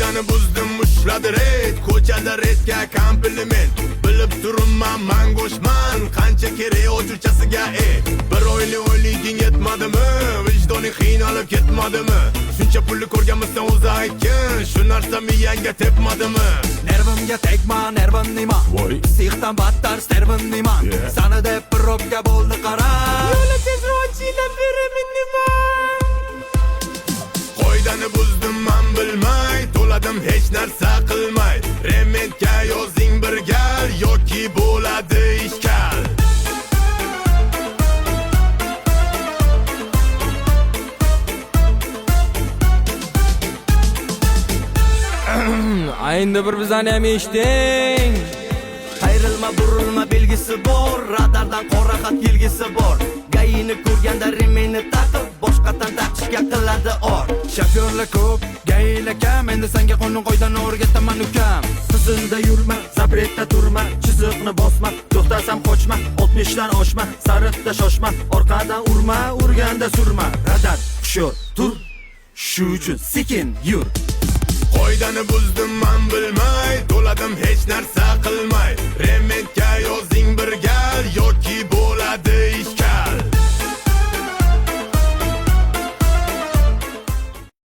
Qoidani buzdim, ushladi reyd. Ko'chada reydga kompliment. Bilib turibman, man go'shtman. Qancha kerak ochuchasiga e. Bir oylik oyliging yetmadimi? Vijdoning qiynalib ketmadimi? Shuncha pulni ko'rganmisan o'zi, aytgin. Shu narsa miyangga tepmadimi? Nervimga tegma, nervim. Voy. Sixdan battar stervim. Yeah. Sani deb probka bo'ldi, qara. Yo'li tezroq chilab beraman nima? Qoidani buzdim man bilmay, to'ladim hech narsa qilmay. Rementga yozing bir gal yoki bo'ladi ishkal. Endi bir bizani ham eshiting. Qayrilma, burilma belgisi bor. Radardan qora xat kelgisi bor. Гаи ni ko'rganda ремень ni taqib, boshqatdan taqishga qiladi or. Shofyorlar ko'p, ГАИ lar kam. Endi senga qonun qoidani o'rgataman, ukam. Qizilda yurma, запрет da turma, chiziqni bosma, to'xtasam qochma, 60 dan oshma, sariqda shoshma, orqadan urma, urganda surma. Radar, hushyor tur, shu uchun sekin yur. Qoidani buzdim man bilmay, to'ladim hech narsa qilmay. Rementga yozing.